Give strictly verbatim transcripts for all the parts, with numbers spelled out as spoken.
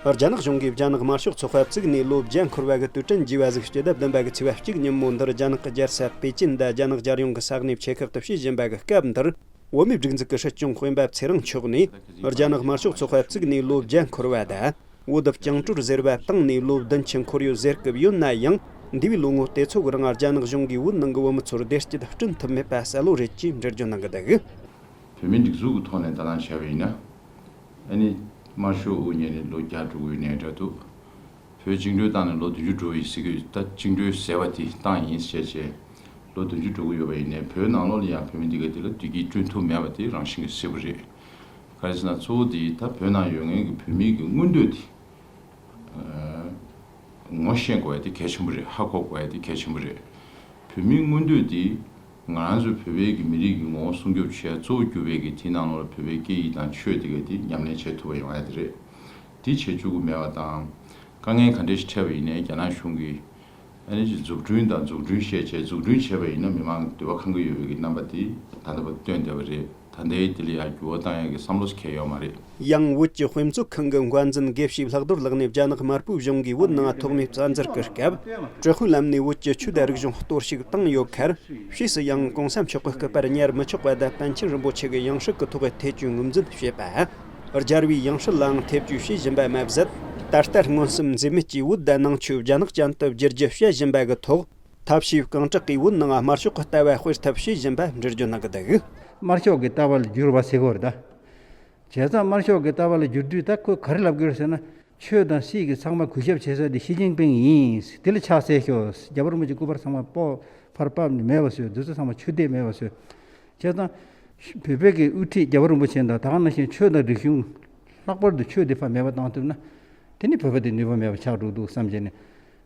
རྒྱ་ནག་གཞུང་གིས་རྒྱ་ནག་དམར་ཤོག་ཚོགས་པ་བཙུགས་ནས་ལོ་བརྒྱ་འཁོར་བ་གི་དུས་དྲན་བརྗེས་པ་ཟིག་སྤྱི་ཟླ་བདུན་པ་གི་ཚེས་པ་གཅིག་ཉིན་མོ་འདིར་རྒྱ་ནག་གི་རྒྱལ་ས་པེ་ཅིན་དང་རྒྱ་ནག་རྒྱལ་ཡོངས་ཀྱི་ས་གནས་ཆེ་ཁག་ཏུ་བྱས་བཞིན་པ་གི་སྐབས་འདིར། བོད་མིའི་སྒྲིག་འཛུགས་ཀྱི་སྲིད་སྐྱོང་སྤེན་པ་ཚེ་རིང་མཆོག་ནས། རྒྱ་ནག་དམར་ཤོག་ཚོགས་པ་བཙུགས་ནས་ལོ་བརྒྱ་འཁོར་བ་དང་། བོད་བཅིངས་འགྲོལ་ཟེར་བ་བཏང་ནས་ལོ་བདུན་ཅུ་འཁོར་ཡོད་ཟེར་སྐབས་ཡོད་ན་ཡང་། འདས་པའི་ལོ་ངོ་དེ་ཚོ་གི་རིང་རྒྱ་ནག་གཞུང་གིས་བོད་ནང་གི་བོད་མི་ཚོར་བདེ་སྐྱིད་བསྐྲུན་ཐུབ་མེད་པ་གསལ་བོ་རེད་ཅེས་འགྲེལ་བརྗོད་གནང་གི་འདུག་བོད་མིའི་སྒྲིག་འཛུགས་ཀྱི་ཐོག་ནས་ད་ལན་བྱས་པ་ཡིན་ན། ཨ་ནི་དམར་ཤོག་དབུ་བརྙེས་ནས་ལོ་བརྒྱ་འགྲོ་གི་ཡོད་ནའི་འདྲ་འདུག་བོད་བཅིངས་འགྲོལ་བཏང་ནས་ལོ་བདུན་ཅུ་འགྲོ་ཡི་ཟེར་གི་ཡོད། ད་བཅིངས་འགྲོལ་ཟེར་བ་དེ་བཏང་ཡིན་ཟེར་བྱས་ལོ་བདུན་ཅུ་འགྲོ་གི་ཡོད་པ་ཡིན་ནའི་བོད་ནང་ལོགས་ལ་ཡང་བོད་མི་འདི་ག་དེ་ལ་བདེ་སྐྱིད་བསྐྲུན་ཐུབ་མེད་པ་དེ་རང་བཞིན་གྱིས་གསལ་པོ་རེད། ག་རེ་ཟེར་ན་གཙོ་བོ་དེ་ད་བོད་ནང་ཡོད་མཁན་གྱི་བོད་མི་གི་མངོན་འདོད་དེ། ངོ་ཤེས་དགོས་ཡ་དེ་གལ་ཆེན་པོ་རེད། ཧ་གོ་དགོས་ཡ་དེ་གལ་ཆེན་པོ་རེད། བོད་མིའི་མངོན་འདོད་དེ་ང་རང་ཚོ་བོད་པའི་གི་མི་རིགས་ཀྱི་ངོ་བོ་སྲུང་སྐྱོབ་བྱེད་ཡ་གཙོ་བོ་གྱུར་པའི་གི་དེའི་ནང་ལོགས་ལ་བོད་པའི་སྐད་ཡིག་དང་ཆོས་དེ་ག་དེ་ཉམས་ལེན་བྱེད་ཐུབ་པ་ཡོང་ཡ་དེ་རེད། དེ་བྱེད་བཅུག་གི་མེད་པ་དང་། དཀའ་ངལ་ག་འདྲ་ཞིག་འཕྲད་པ་ཡིན་ནའི་རྒྱ་ནག་གཞུང་གིས་ཨ་ནི་ཅིག་འཛུགས་སྐྲུན་དང་འཛུགས་སྐྲུན་བྱས་བྱས་འཛུགས་སྐྲུན་བྱས་པ་ཡིན་ན་མི་མང་གི་འདོད་པ་ཁེངས་ཀྱི་ཡོད་པའི་གི་རྣམ་པ་དེ་ད་ལྟ་བར་སྟོན་བསྡད་པ་རེད། ད་ལྟའི་དེ་ལ་ཡང་འགྱུར་བ་བཏང་ཡག་གི་བསམ་བློ་ཞིག་འཁྱེར་ཡོད་མ་རེད། ཡང་བོད་ཀྱི་དཔེ་མཛོད་ཁང་གི་འགན་འཛིན་དགེ་བཤེས་ལྷག་རྡོར་ལགས་ནས་རྒྱ་ནག་དམར་པོའི་གཞུང་གིས་བོད་ནང་ཐོག་མའི་བཙན་འཛུལ་གྱི་སྐབས། དྲག་དཔུང་ལམ་ནས་བོད་ཀྱི་ཆོས་དང་རིག་གཞུང་གཏོར་བཤིག་བཏང་ཡོད་ཁར། ཕྱིས་སུ་ཡང་གོང་ས་མཆོག་གི་སྐུ་པར་ཉར་མི་ཆོག་པ་དང་པཎ་ཆེན་རིན་པོ་ཆེ་གི་ཡང་སྲིད་ཀྱི་ཐོག་ཐེ་བྱུས་ངོས་འཛིན་བྱེད་པ། རྒྱལ་བའི་ཡང་སྲིད་ལའང་ཐེ་བྱུས་བྱེད་བཞིན་པ་མ་ཟད། ད་ལྟ་མངོན་སུམ་འཛེམ་མེད་ཀྱིས་བོད་དང་ནང་ཆོས་རྒྱ་ནག་ཅན་དུ་བསྒྱུར་རྒྱུ་བཤད་བཞིན་པ་གི་ཐོག་ཐབས་ཤེས་གང་དྲག་གིས་བོད་ནང་དམར་ཤོག་གི་ལྟ་བ་སྤེལ་ཐབས་བྱེད་བཞིན་པ་འགྲེལ་བརྗོད་གནང་གི་འདུག་དམར་ཤོག་གི་ལྟ་བ་ལ་བསྒྱུར་བ་ཟེར་གི་རེད་ད། བྱས་ཙང་དམར་ཤོག་གི་ལྟ་བ་ལ་བསྒྱུར་དུས་ད་ཁོས་ག་རེ་ལབ་ཀྱི་ཡོད་ཟེར་ན། ཆོས་དང་སྲིད་ཀྱི་ཚང་མ་གུས་ཞབས་བྱེད་ས་དེ་ཞི་ཅིན་ཕིང་ཡིན། དེ་ལ་ཕྱག་འཚལ་ཤོག་རྒྱལ་བ་རིན་པོ་ཆེ་སྐུ་པར་ཚང་མ་སྤོ་ཕར་ཕབ་ནས་མེད་པ་བཟོས། འདི་ཚོ་ཚང་མ་ཆོས་དད་མེད་པ་བཟོས། བྱས་ཙང་། བོད་པའི་གི་དབུ་ཁྲིད་རྒྱལ་བ་རིན་པོ་ཆེ་དང་ད་ག་ནང་བཞིན་ཆོས་དང་རིག་གཞུང་། ལྷག་པར་དུ་ཆོས་དེ་ཕར་མེད་པ་བཏང་ཐུབ་ན། དེ་ནི་བོད་པ་དེ་ནུས་པ་མེད་པ་ཆགས་འགྲོ་འདུག་བསམ་བྱས་ནས།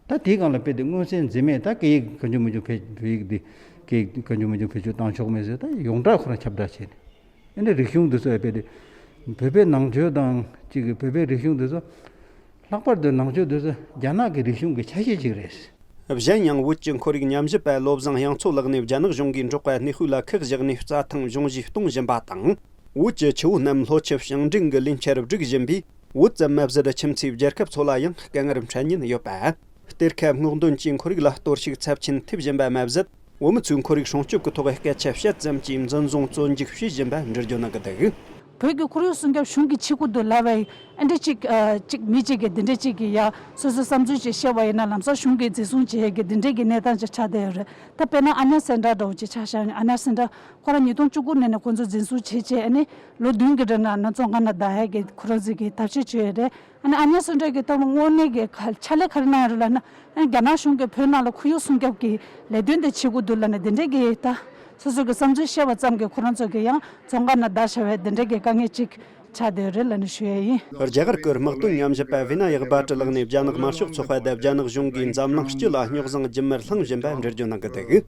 ད་དེའི་སྒང་ལ་དཔེ་དེ་མངོན་གསལ་འཛེམ་མེད་ད་སྐད་ཡིག་གང་བྱུང་མང་བྱུང་བེད་བོད་ཡིག་འདི་སྐད་ཡིག་གང་བྱུང་མང་བྱུང་བེད་སྤྱོད་བཏང་ཆོག་མེད་ཟེར་ད་ཡོངས་གྲགས་ཁོ་རང་ཁྱབ་བསྒྲགས་བྱས་ནས། ཨེ་འདྲ་རིག་གཞུང་འདི་ཚོ་ཡང་དཔེ་དེ། བོད་པའི་ནང་ཆོས་དང་གཅིག་གི་བོད་པའི་རིག་གཞུང་འདི་ཚོ། ལྷག་པར་དུ་ནང་ཆོས་འདི་ཚོ་རྒྱ་ནག་གི་རིག་གཞུང་གི་ཆ་ཤས་ཅིག་རེད། གཞན་ཡང་བོད་ཀྱི་ཁོར་ཡུག་ཉམས་ཞིབ་པ་བློ་བཟང་དབྱངས་མཚོ་ལགས་ནས་རྒྱ་ནག་གཞུང་གིས་འབྲོག་པ་གནས་སྤོས་ལ་ཁག་བཞག་ནས་རྩྭ་ཐང་གཞུང་བཞེས་གཏོང་བཞིན་པ་དང་། བོད་ཀྱི་ཆུ་བོ་རྣམས་ལྷོ་ཆུ་ཞིང་འབྲིང་གི་ལུས་འཆར་སྒྲིག་བཞིན་པས། བོད་ཙམ་མ་ཟད་ཁྱིམ་མཚེས་རྒྱལ་ཁབ་ཚོ་ལ་ཡང་དཀའ་ངལ་འཕྲད་ཉེན་ཡོད་པ། གཏེར་ཁ་སྔོག་འདོན་གྱིས་ཁོར་ཡུག་ལ་གཏོར་བཤིག་ཚབས་ཆེན་ཐེབས་བཞིན་པ་མ་ཟད། བོད་མི་ཚོས་ཁོར་ཡུག་སྲུང་སྐྱོབ་ཀྱི་ཐོག་སྐད་ཆ་བཤད་ཙམ་གྱིས་འཛིན་བཟུང་བཙོན་འཇུག་བྱེད་བཞིན་པ་འགྲེལ་བརྗོད་གནང་གི་འདུག་བོད་ཀྱི་ཁོར་ཡུག་སྲུང་སྐྱོབ་གཞུང་གིས་བྱེད་དགོས་འདུག་ལབ་པའི་ཨ་འདྲ་གཅིག་ཨ་གཅིག་མི་གཅིག་གིས་འདི་འདྲ་གཅིག་གིས་ཡ་སོ་སོའི་བསམ་ཚུལ་ཅིག་བཤད་པ་ཡིན་ན་ལམ་སང་གཞུང་གིས་འཛིན་བཟུང་བྱེད་ཡས་ཀྱི་འདི་འདྲའི་གི་གནས་སྟངས་ཅིག་ཆགས་བསྡད་ཡོད་རེད། ད་དཔེར་ན་ཨ་ཉ་སེན་དྲ་འདྲ་བོ་ཅིག་ཆ་བཞག་ན་ཨ་ཉ་སེན་དྲ་ཁོ་རང་ཉིས་སྟོང་བཅུ་དགུ་ནས་ནས་ཁོ་ཚོ་འཛིན་བཟུང་བྱས་བྱས་ཨ་ནི་ལོ་བདུན་གྱི་རིང་ལ་ཨ་ནི་བཙོན་ཁང་ནང་བསྡད་ཡས་ཀྱི་ཁོ་རང་ཚོས་ཀྱི་ཐབས་ཤེས་བྱས་ཡོད་རེད། ཨ་ནི་ཨ་ཉ་སེན་དྲ་གི་ད་དངོས་གནས་ཀྱི་ཕྱག་ལས་ག་རེ་གནང་ཡོད་རེད་ལབ་ན། ཨ་ནི་རྒྱ་ནག་གཞུང་གིས་བོད་ནང་ལ་ཁོར་ཡུག་སྲུང་སྐྱོབ་ཀྱི་ལས་དོན་དེ་བྱེད་དགོས་འདུག་ལབ་ནས་འདི་འདྲའི་གི་ད་སོ་སོ་གི་བསམ་ཚུལ་བཤད་པ་ཙམ་གྱིས་ཁོ་རང་ཚོ་གི་ཡང་བཙོན་ཁང་ནང་བསྡད་བཞག་པའི་འདི་འདྲའི་གི་དཀའ་ངལ་ཅིག་ཆགས་བསྡད་ཡོད་རེད་ལབ་ནས་ཞུ་ཡས་ཡིན། རྒྱ་གར་གྱི་དམག་དོན་ཉམས་ཞིབ་པ་བི་ན་ཡག་བྷ་ཏྲ་ལགས་ནས་རྒྱ་ནག་དམར་ཤོག་ཚོགས་པ་དང་རྒྱ་ནག་གཞུང་གིས་འཛམ་གླིང་སྤྱི་ལ་རྙོག་ཟིང་རྒྱུན་མར་བསླངས་བཞིན་པ་འགྲེལ་བརྗོད་གནང་གི་འདུག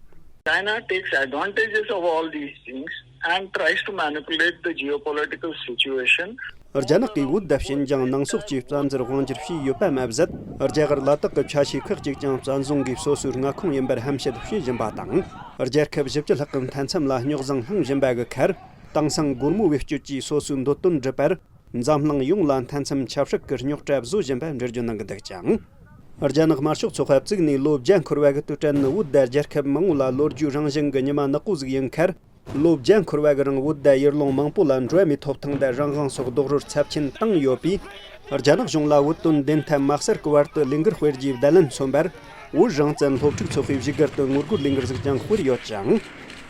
China takes advantages of all these things and tries to manipulate the geopolitical situation. རྒྱ་ནག་གིས་བོད་དང་ཤིན་ཅང་ནང་སོག་བཅས་བཙན་འཛུལ་དབང་བསྒྱུར་བྱས་ཡོད་པ་མ་ཟད། རྒྱ་གར་ལ་དྭགས་ཀྱི་ཆ་ཤས་ཁག་ཅིག་ཀྱང་བཙན་བཟུང་གིས་སོ་སོའི་མངའ་ཁོངས་ཡིན་པར་ཧམ་བཤད་བྱེད་བཞིན་པ་དང་། རྒྱལ་ཁབ་བཞི་བཅུ་ལྷག་གི་མཐའ་མཚམས་ལ་རྙོག་ཟིང་བསླངས་བཞིན་པ་གི་ཁར། དེང་སང་སྒོར་མོ་བེད་སྤྱོད་ཀྱིས་སོ་སོའི་འདོད་དོན་སྒྲུབ་པར། འཛམ་གླིང་ཡོངས་ལ་མཐའ་མཚམས་ཆབ་སྲིད་ཀྱི་རྙོག་དྲ་བཟོ་བཞིན་པ་འགྲེལ་བརྗོད་གནང་གི་འདུག་ཅིང་། རྒྱ་ནག་དམར་ཤོག་ཚོགས་པ་བཙུགས་ནས་ལོ་བརྒྱ་འཁོར་བ་གི་དུས་དྲན་ནི་བོད་དང་རྒྱལ་ཁབ་མང་བོ་ལ་ལོ་རྒྱུས་རང་བཞིན་གྱི་ཉི་མ་ནག་པོ་ཟིག་ཡིན་ཁར། ལོ་བརྒྱ་འཁོར་བ་གི་རིང་བོད་དང་ཡུལ་ལུང་མང་པོ་ལ་འགྲོ་བ་མིའི་ཐོབ་ཐང་དང་རང་དབང་སོགས་རྡོག་རོལ་ཚབས་ཆེན་བཏང་ཡོད་པས། རྒྱ་ནག་གཞུང་ལ་བོད་དོན་བདེན་མཐའ་མ་གསལ་གི་བར་དུ་ལས་འགུལ་སྤེལ་རྒྱུའི་བརྡ་ལན་མཚོན་པར། བོད་རང་བཙན་སློབ་ཕྲུག་ཚོགས་པའི་བཞུགས་སྒར་དུ་ངོ་རྒོལ་ལས་འགུལ་ཟིག་ཀྱང་སྤེལ་ཡོད་ཅིང་།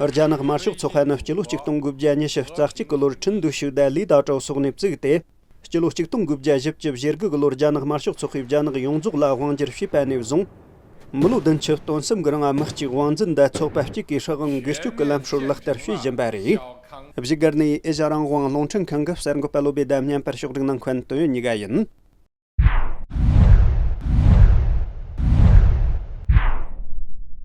རྒྱ་ནག་དམར་ཤོག་ཚོགས་པ་ནི་སྤྱི་ལོ་ཆིག་སྟོང་དགུ་བརྒྱ་ཉི་ཤུ་རྩ་གཅིག་གི་ལོར་ཁྲིན་ཏུའུ་ཞུ་དང་ལི་ད་ཀྲོའུ་སོགས་ནས་བཙུགས་ཏེ། སྤྱི་ལོ་ཆིག་སྟོང་དགུ་བརྒྱ་བཞི་བཅུ་ཞེ་དགུ་གི་ལོར་རྒྱ་ནག་དམར་ཤོག་ཚོགས་པས་རྒྱ་ནག་ཡོངས་རྫོགས་ལ་དབང་སྒྱུར་བྱས་པ་ནས་བཟུང་། མི་ལོ་བདུན་ཅུ་དོན་གསུམ་གྱི་རིང་དམག་གཅིག་དབང་འཛིན་དང་ཚོགས་པ་གཅིག་གིས་སྲིད་དབང་འགུལ་སྐྱོད་ཀྱི་ལམ་སྲོལ་ལག་བསྟར་བྱེད་བཞིན་པ་རེད། བཞུགས་སྒར་ནས་ཨེ་ཤ་རང་དབང་རླུང་འཕྲིན་ཁང་གི་གསར་འགོད་པ་བློ་བྷེ་དང་མཉམ་པར་ཕྱོགས་སྒྲིག་གནང་མཁན་དོན་ཡོད་གཉིས་ཀ་ཡིན།